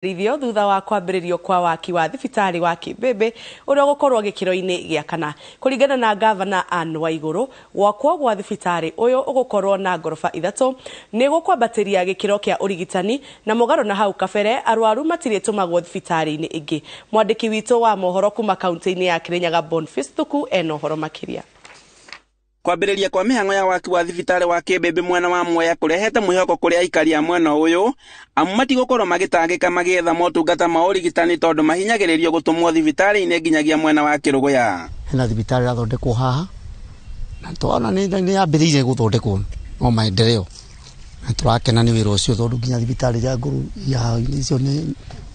Rithio thutha wa kwambĩrĩrio kwa waki wa thibitarĩ wa Kĩmbĩmbĩ ũrĩa ũgũkorwo gĩkĩro-inĩ gĩa kana. Kũringana na ngavana Anne Waigũrũ, gwakwo gwa thibitarĩ ũyũ ũgũkorwo na ngoroba ithatũ nĩ gũkwambatĩria gĩkĩro kĩa ũrigitani na mũgarũ na hau kabere arwaru matirĩtũmagwo thibitarĩ-inĩ ĩngĩ. Mwandĩki witũ wa mohoro kuma kaunti-inĩ ya Kirinyaga Boniface Thuku ena ũhoro makĩria. Kwambĩrĩria kwa mĩhang'o ya waki wa thibitarĩ wa Kĩmbĩmbĩ mwena wa Mwea kũrehete mwĩhoko kũrĩ aikari a mwena ũyũ amu matigũkorwo magĩtangĩka magĩetha motungata ma ũrigitani tondũ mahinyagĩrĩrio gũtũmwo thibitarĩ-inĩ nginyagia mwena wa Kĩrũgũya. Hena thibitarĩ ĩrathondekwo haha na twana nĩ yambĩrĩirie gũthondekwo no maendeleo na tũrakena nĩ wĩra ũcio tondũ nginya thibitarĩ iria ngũrũ ya icio nĩ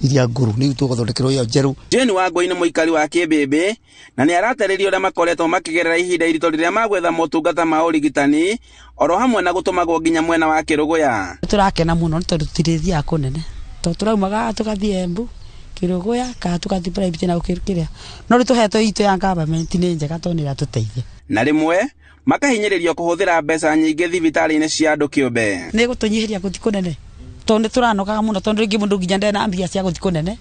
iria ngũrũ nĩ tũgũthondekerwo ĩyo njerũ. Jane Wangũi nĩ mũikari wa Kĩmbĩmbĩ na nĩ aratarĩria ũrĩa makoretwo makĩgerera ihinda iritũ rĩrĩa magwetha motungata ma ũrigitani oro hamwe na gũtũmagwo nginya mwena wa Kĩrũgũya. Tũrakena mũno nĩ tondũ tũtirĩthiaga kũnene tondũ tũraumaga tũgathiĩ Embu Kĩrũgũya kana tũgathiĩ private na kĩrĩa no rĩu tũhetwo itũ ya government nĩ njega tondũ nĩ ĩratũteithia. Na rĩmwe makahinyĩrĩrio kũhũthĩra mbeca nyingĩ thibitarĩ-inĩ cia andũ kĩũmbe. Nĩ gũtũnyihĩria gũthiĩ kũnene tondũ nĩ tũranogaga mũno tondũ rĩngĩ mũndũ nginya ndarĩ na mbia cia gũthiĩ kũnene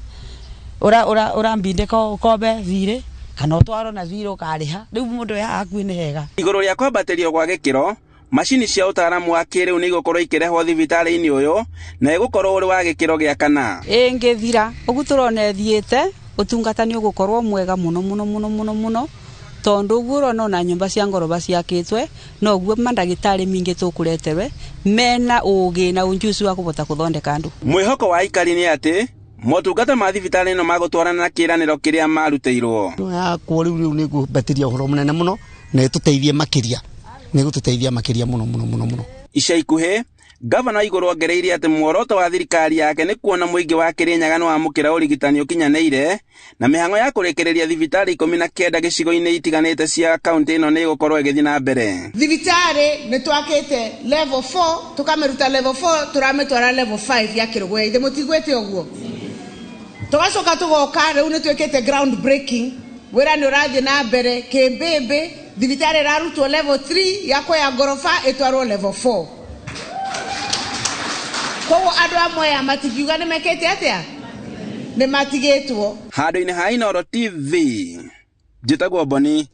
ũrambinde ũkombe thirĩ kana ũtwarwo na thirĩ ũkarĩha rĩu mũndũ e haha hakuhĩ nĩ hega. Igũrũ rĩa kwambatĩrio gwa gĩkĩro macini cia ũtaaramu wa kĩrĩu nĩ igũkorwo ikĩrehwo thibitarĩ-inĩ ũyũ na ĩgũkorwo ũrĩ wa gĩkĩro gĩa kana. Ĩngĩthira ũguo tũrona ĩthiĩte ũtungata nĩ ũgũkorwo mwega mũno mũno mũno mũno mũno tondũ ũguo ũrona ona nyũmba cia ngoroba ciakĩtwe noguo mandagĩtarĩ mingĩ tũkũreterwe mena ũgĩ na ũnjuci wa kũhota kũthondeka andũ. Mwĩhoko wa aikari nĩ atĩ motungata ma thibitarĩ ĩno magũtwarana na kĩĩranĩro kĩrĩa marutĩirwo. Yakwo rĩu rĩu nĩ ngũbatĩria ũhoro mũnene mũno na ĩtũteithie makĩria nĩ gũtũteithia makĩria mũno mũno mũno mũno. Ica ikuhĩ Gavana Waigũrũ ongereire atĩ muoroto wa thirikari yake nĩ kuona mũingĩ wa Kĩrĩnyaga nĩ wamũkĩra ũrigitani ũkinyanĩire na mĩhang'o ya kũrĩkĩrĩria thibitarĩ 19 gĩcigo-inĩ itiganĩte cia kaunti ĩno nĩ ĩgũkorwo ĩgĩthiĩ na mbere. Thibitarĩ nĩ twakĩte level 4 tũkamĩruta level 4 tũramĩtwara level 5 ya Kĩrũgũya ithe mũtiguĩte ũguo. Tũgacoka tũgoka rĩu nĩ twĩkĩte ground breaking wĩra nĩ ũrathiĩ na mbere Kĩmbĩmbĩ thibitarĩ ĩrarutwo level 3 yakwo ya ngoroba ĩtwarwo level 4. Koguo andũ a Mwea matingiuga nĩ mekĩte atĩa nĩ matigĩtwo. Handũ-inĩ ha Inooro TV njĩtagwo Boni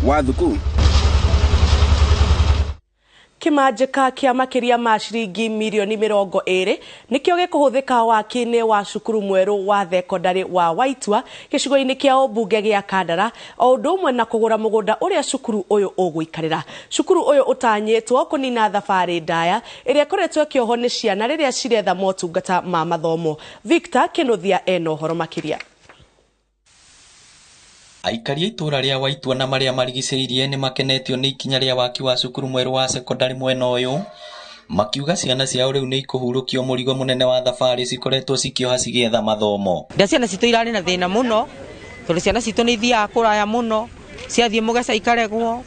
wa Thuku. Kĩmanjĩka kĩa makĩria ma ciringi mirioni 20 nĩkĩo gĩkũhũthĩka waki-inĩ wa cukuru mwerũ wa thekondarĩ wa Waitua gĩcigo-inĩ kĩa ũmbunge gĩa Kandara o ũndũ ũmwe na kũgũra mũgũnda ũrĩa cukuru ũyũ ũgũikarĩra. Cukuru ũyũ ũtanyĩtwo kũnina thabarĩ ndaya ĩrĩa ĩkoretwo ĩkĩohwo nĩ ciana rĩrĩa ciretha motungata ma mathomo. Victor Kĩnũthia ena ũhoro makĩria. Aikari a itũũra rĩa Waitua na marĩa marigicĩirie nĩ makenetio nĩ ikinya rĩa waki wa cukuru mwerũ wa sekondarĩ mwena ũyũ makiuga ciana ciao rĩu nĩ ikũhurũkio mũrigo mũnene wa thabarĩ cikoretwo cikĩoha cigĩetha mathomo. Nda ciana citũ irarĩ na thĩna mũno tondũ ciana citũ nĩ ithiaga kũraya mũno ciathiĩ Mũgeca ikaregwo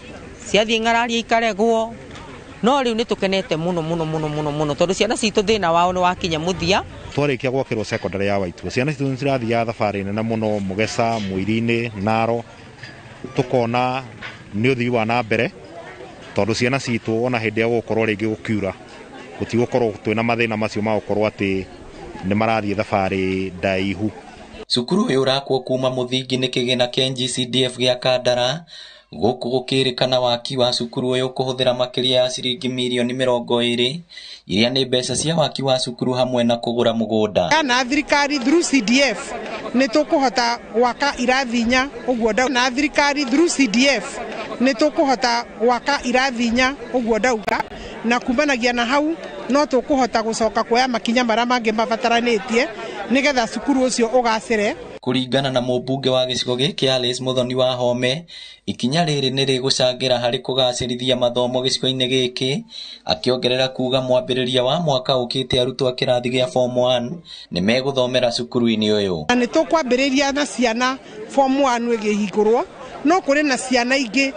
ciathiĩ Ng'araria ikaregwo no rĩu nĩ tũkenete mũno mũno mũno mũno mũno tondũ ciana citũ thĩna wao nĩ wakinya mũthia. Twarĩkia gwakĩrwo secondary ya Waitua ciana citũ nĩ cirathiaga thabarĩ nene mũno Mũgeca, Mũiri-inĩ, Naro tũkona nĩ ũthii wa na mbere tondũ ciana citũ ona hĩndĩ ya gũkorwo rĩngĩ gũkiura gũtigũkorwo twĩna mathĩna macio ma gũkorwo atĩ nĩ marathiĩ thabarĩ ndaihu. Cukuru ũyũ ũrakwo kuma mũthingi nĩ kĩgĩna kĩa NGCDF gĩa Kandara gũkũ gũkĩrĩkana waki wa cukuru ũyũ kũhũthĩra makĩria ya ciringi mirioni 20 iria nĩ mbeca cia waki wa cukuru hamwe na kũgũra mũgũnda. Na thirikari through CDF nĩ tũkũhota gwaka irathi inya ũguo na thirikari through CDF nĩ tũkũhota gwaka irathi inya ũguo ndauga na kumanagia na hau no tũkũhota gũcoka kuoya makinya marĩa mangĩ mabataranĩtie nĩgetha cukuru ũcio ũgacĩre. Kũringana na mũmbunge wa gĩcigo gĩkĩ Alice Muthoni wa Home, ikinya rĩrĩ nĩ rĩgũcangĩra harĩ kũgacĩrithia mathomo gĩcigo-inĩ gĩkĩ, akĩongerera kuga mwambĩrĩria wa mwaka ũkĩte arutwo a kĩrathi gĩa form 1 nĩ megũthomera cukuru-inĩ ũyũ. Na nĩ tũkwambĩrĩria na ciana form 1 ĩgĩhingũrwo no kũrĩ na ciana ingĩ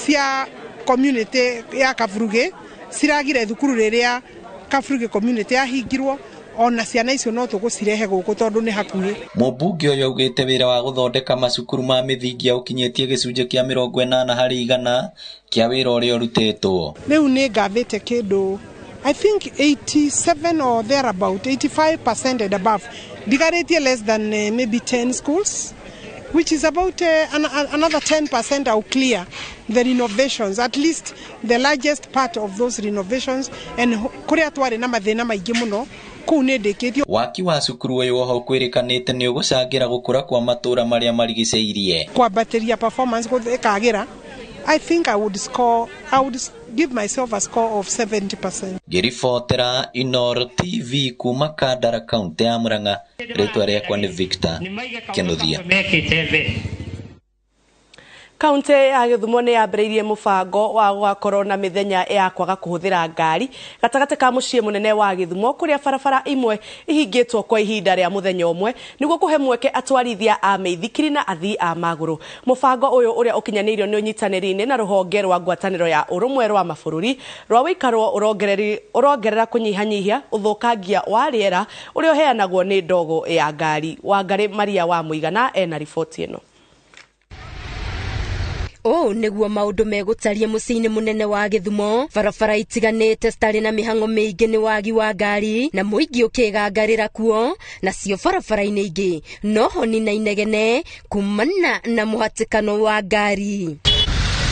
cia community ya Kaburugi ciragire thukuru rĩrĩa Kaburugi community yahingirwo ona ciana icio no tũgũcirehe gũkũ tondũ nĩ hakuhĩ. Mũmbunge ũyũ augĩte wĩra wa gũthondeka macukuru ma mĩthingi ũkinyĩtie gĩcunjĩ kĩa 80 harĩ igana kĩa wĩra ũrĩa ũrutĩtwo. Rĩu nĩ ngathĩte kĩndũ I think 87 or thereabout, 85% and above. Ndigarĩtie less than maybe 10 schools, which is about another 10% are clear the renovations, at least the largest part of those renovations, and kũrĩa twarĩ na mathĩna maingĩ mũno kũu nĩ ndĩkĩtio. Waki wa cukuru ũyũ oho kwĩrĩkanĩte nĩ ũgũcangĩra gũkũra kwa matũra marĩa marigicĩirie. Kwambatĩria performance ĩkagĩra, I think I would give myself a score of 70%. Ngĩribotera Inooro TV kuma Kandara kaunti ya Murang'a, rĩtwa rĩakwa nĩ Victor Kinuthia. Kaunti ya Gĩthumo nĩ yambĩrĩirie mũbango wa gũgakorwo na mĩthenya ya kwaga kũhũthĩra ngari gatagatĩ ka mũciĩ mũnene wa Gĩthumo kũrĩa barabara imwe ihingĩtwo kwa ihinda rĩa mũthenya ũmwe nĩguo kũhe mweke atwarithia a mĩithikiri na athii a magũrũ. Mũbango ũyũ ũrĩa ũkinyanĩirio nĩ ũnyitanĩri-inĩ na rũhonge rwa ngwatanĩro ya ũrũmwe rwa mabũrũri rwa wĩikaro ũrongerera kũnyihanyihia ũthũkangia wa rĩera ũrĩa ũheanagwo nĩ ndogo ya ngari. Wangarĩ Maria wa Mũigana ena riboti ĩno. Ũũ nĩguo maũndũ megũtaria mũciĩ-inĩ mũnene wa Gĩthumo. Barabara itiganĩte citarĩ na mĩhang'o mĩingĩ nĩ wagi wa ngari na mũingĩ ũkĩgangarĩra kuo, nacio barabara-inĩ ingĩ no honi na inegene kumana na mũhatĩkano wa ngari.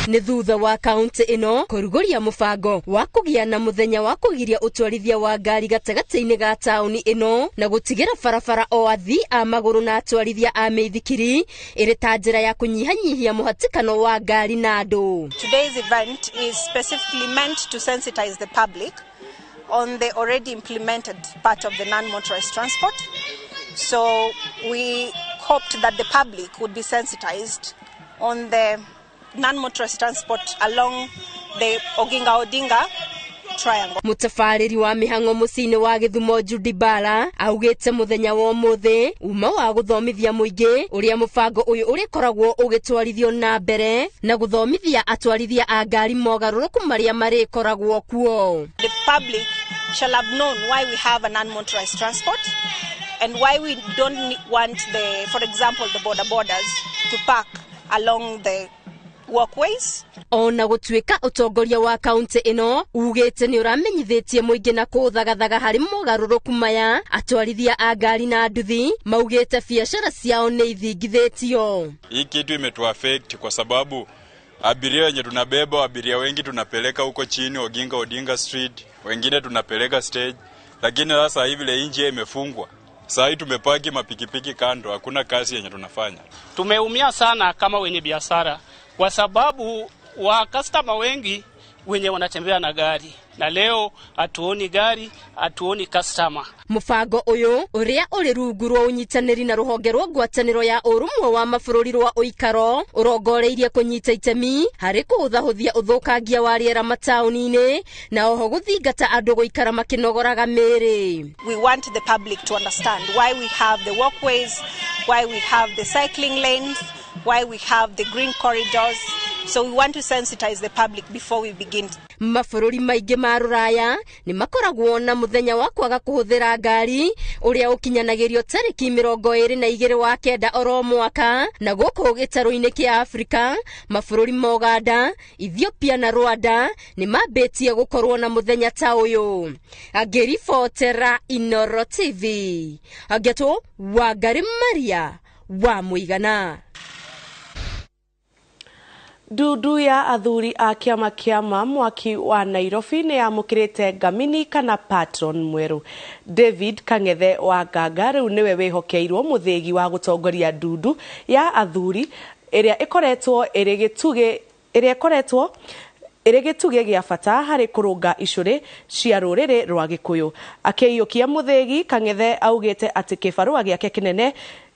Nĩ thutha wa kaunti ĩno kũrugũria mũbango wa kũgĩa na mũthenya wa kũgiria ũtwarithia wa ngari gatagatĩ-inĩ ga taũni ĩno na gũtigĩra barabara o athii a magũrũ na atwarithia a mĩithikiri ĩrĩ ta njĩra ya kũnyihanyihia mũhatĩkano wa ngari na andũ. Today's event is specifically meant to sensitize the public on the already implemented part of the non-motorized transport. So we hoped that the public would be sensitized on the non-motorized transport along the Oginga Odinga triangle. Mũtabarĩri wa mĩhang'o mũciĩ-inĩ wa Gĩthumo Judy Bala augĩte mũthenya wa ũmũthĩ uma wa gũthomithia mũingĩ ũrĩa mũbango ũyũ ũrĩkoragwo ũgĩtwarithio na mbere na gũthomithia atwarithia a ngari mogarũrũku marĩa marĩkoragwo kuo. The public shall have known why we have a non-motorized transport and why we don't want the, for example, the border borders to park along the walkways. Ona gũtuĩka ũtongoria wa kaunti ĩno ugĩte nĩ ũramenyithĩtie mũingĩ na kũũthagathaga harĩ mogarũrũku maya, atwarithia a ngari na nduthi maugĩte biacara ciao nĩ ithingithĩtio. Hii kitu imetuaffect kwa sababu abiria wenye tunabeba, abiria wengi tunapeleka huko chini Oginga Odinga Street, wengine tunapeleka stage, lakini sasa hivi ile njia imefungwa. Sasa hivi tumepaki mapikipiki kando, hakuna kazi yenye tunafanya. Tumeumia sana kama wenye biashara kwa sababu wa customer wengi wenye wanatembea na gari, na leo hatuoni gari, hatuoni customer. Mũbango ũyũ ũrĩa ũrĩ rungu rwa ũnyitanĩri na rũhonge rwa ngwatanĩro ya ũrũmwe wa mabũrũri rwa ũikaro ũrongoreirie kũnyita itemi harĩ kũhũthahũthia ũthũkangia wa rĩera mataũni-inĩ na oho gũthingata andũ gũikara makĩnogoraga mĩĩrĩ. We want the public to understand why we have the walkways, why we have the cycling lanes, why we have the green corridors. So we want to sensitize the public before we begin. Mabũrũri maingĩ ma rũraya nĩ makoragwo na mũthenya wa kwaga kũhũthĩra ngari ũrĩa ũkinyanagĩrio tarĩki 22 wa kenda oro mwaka, na gũkũ gĩtarũ-inĩ kĩa Afrika mabũrũri ma Uganda, Ethiopia na Rwanda nĩ mambĩtie gũkorwo na mũthenya ta ũyũ. Angĩribotera Inooro TV, Angetwo Wangari Maria wa Mũigana. Ndundu ya athuri a kĩama kĩa Mwaki wa Nairobi nĩ yamũkĩrĩte ngamini kana patron mwerũ. David Kang'ethe wa Nganga rĩu nĩwe wĩhokeirwo mũthĩgi wa gũtongoria ndundu ya athuri ĩrĩa ĩkoretwo ĩrĩ gĩtugĩ gĩa bata harĩ kũrũnga icũrĩ cia rũrĩrĩ rwa Gĩkũyũ. Akĩiyũkia mũthĩgi, Kang'ethe augĩte atĩ kĩbarũa gĩake kĩnene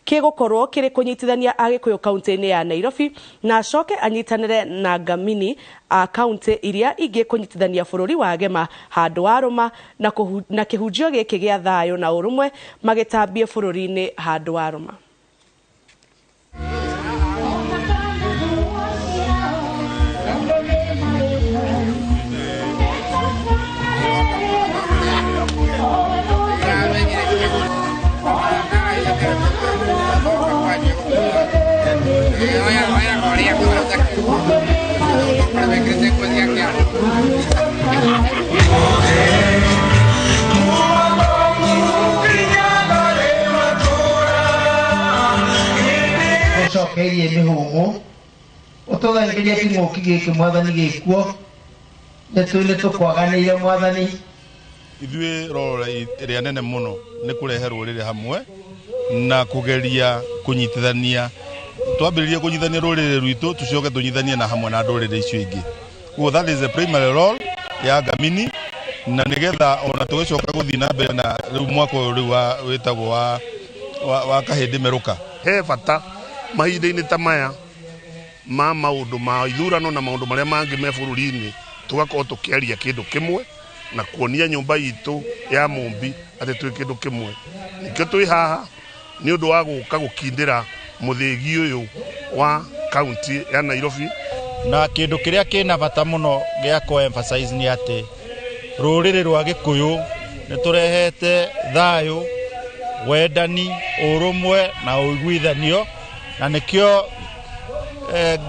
kĩgũkorwo kĩrĩ kũnyitithania Agĩkũyũ kaunti-inĩ ya Nairobi na acoke anyitanĩre na ngamini a kaunti iria ingĩ kũnyitithania bũrũri wa Gema handũ wa Rũma na kĩhunjio gĩkĩ gĩa thayũ na ũrũmwe magĩtambie bũrũri-inĩ handũ wa Rũma. Tũgũcokeirie mĩhũmũ ũtũthengerie kĩng'ũki gĩkĩ Mwathani gĩkuo nĩ tũkwaganĩire Mwathani. Ithuĩ role ĩrĩa nene mũno nĩ kũrehe rũrĩrĩ hamwe na kũgeria kũnyitithania, twambĩrĩrie kũnyitithania rũrĩrĩ rwitũ, tũcoke tũnyitithanie na hamwe na ndũrĩrĩ icio ingĩ. Koguo that is the primary role ya Ngamini, na nĩgetha ona tũgĩcoka gũthiĩ na mbere na rĩu mwaka ũyũ rĩu wĩtagwo wa Kahĩndĩ Merũka. He bata mahinda-inĩ ta maya ma maũndũ ma ithurano na maũndũ marĩa mangĩ me bũrũri-inĩ, tũgakorwo tũkĩaria kĩndũ kĩmwe na kuonia nyũmba itũ ya Mũmbi atĩ twĩ kĩndũ kĩmwe. Nĩkĩo twĩ haha nĩ ũndũ wa gũka gũkindĩra mũthĩgi ũyũ wa kaunti ya Nairobi. Na kĩndũ kĩrĩa kĩna bata mũno gĩa kũ emphasize nĩ atĩ rũrĩrĩ rwa Gĩkũyũ nĩ tũrehete thayũ, wendani, ũrũmwe na ũiguithanio, na nĩkĩo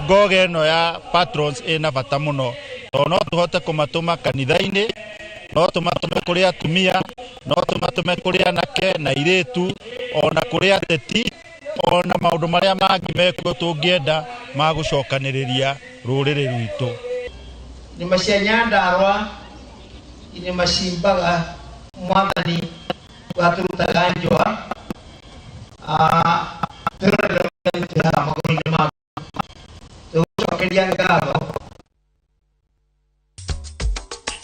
ngoga ĩno ya patrons ĩna bata mũno, tondũ no tũhote kũmatũma kanitha-inĩ, no tũmatũme kũrĩ atumia, no tũmatũme kũrĩ anake na airĩtu, ona kũrĩ ateti, ona maũndũ marĩa mangĩ mekuo tũngĩenda ma gũcokanĩrĩria rũrĩrĩ rwitũ. Irĩma cia Nyandarũa, irĩma cimbaga Mwathani watũrutaga njũa, twĩrorere twĩ haha magũrũ-inĩ maku, tũgũcokeria ngatho.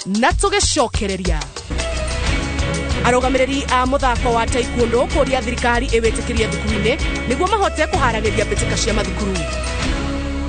Na tũgĩcokereria, arũgamĩrĩri a mũthako wa taekwondo kũria thirikari ĩwĩtĩkĩrie thukuru-inĩ nĩguo mahote kũharagĩria mbĩtĩka cia mathukuru.